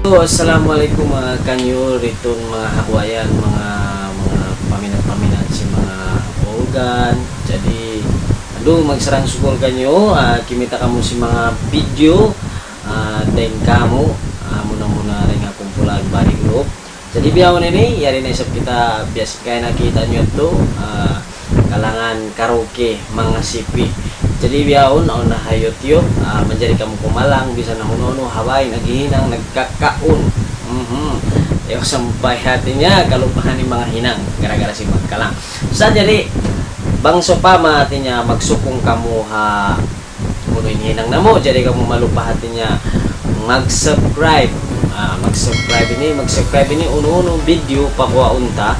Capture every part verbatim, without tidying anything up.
So, assalamualaikum manga kaniyu, ritu manga habuayan, manga, manga paminat-paminat sin manga organ. Jadi, andu', magsarang sukul kaniyu, ah, kimita' kamu sin manga video, ah, dayn kamu, ah, muna-muna dayn ha kumpulan body group. Jadi, bihaun ini, yari na isab kita biya' sin kaina nakita' niyu yadtu, ah, kalangan karaoke manga sipi. Jadi, bihaun, awn na ha YouTube, ah, manjari kamu kumalang, bisan na unu-unu, ha bay, naghihinang, nagkakaun. Mhm. Ayaw sampay hati niya, kalupahan in manga hinang, gara-gara sin magkalang. Sa' jadi, bang sawpama hati niya, magsukung kamu ha unu in hinang namu', jadi kamu malupa hati niya mag-subscribe. Ah, mag-subscribe ini, mag-subscribe ini, unu-unu video paguwaun ta,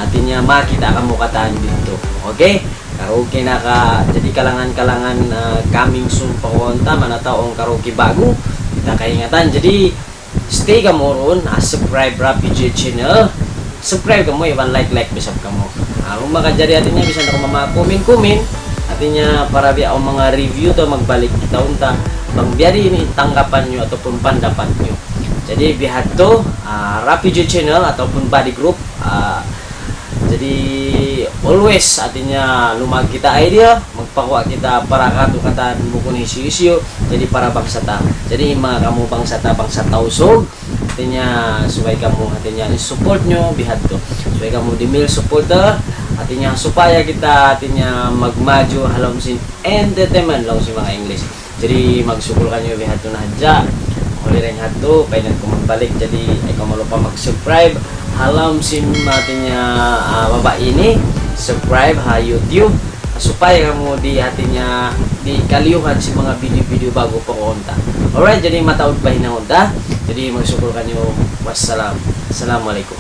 hati niya makita' kamu katan didtu. Okay? Karaoke na ka, jadi kalangan-kalangan, ah, coming soon paguwaun ta, mana tau awn karaoke ba'gu, kita kaingatan. Jadi, stay kamu duun, ah, subscribe Rapi J Channel. Subscribe kamu, iban like-like isab kamu. Ah, bang makajari hati niya, bisan na kamu manga comment-comment, hati niya para biya' awn manga review ta magbalik kita unta. Bang biya' diin in tanggapan niyu ataupun pandapat niyu. Jadi, bihadtu, ah, Rapi J Channel ataupun body group, ah, jadi, always, hati niya, lumag kita idea, magpaguwa' kita para katu' katan bukun hisiyu-hisiyu, jadi para bangsa ta. Jadi, manga kamu bangsa ta, bangsa Tausug, hati niya, subay kamu, hati niya, support niyu, bihadtu. Subay kamu di male supporter, hati niya, supaya kita, hati niya, magmaju ha lawm sin entertainment, laung sin manga English. Jadi, magsukul kaniyu bihadtu na hadja. Huli dayn hadtu, paingat ku magbalik. Jadi, ayaw kamu malupa mag-subscribe ha lawm sin, hati niya, ah, baba' ini. Subscribe ha YouTube. Supaya kamu di', hati niya, di' kaliyuhan sin manga video-video ba'gu paguwaun ta. Alright, jadi mataud pa hinangun ta. Jadi, magsukul kaniyu. Wassalam. Assalamualaikum.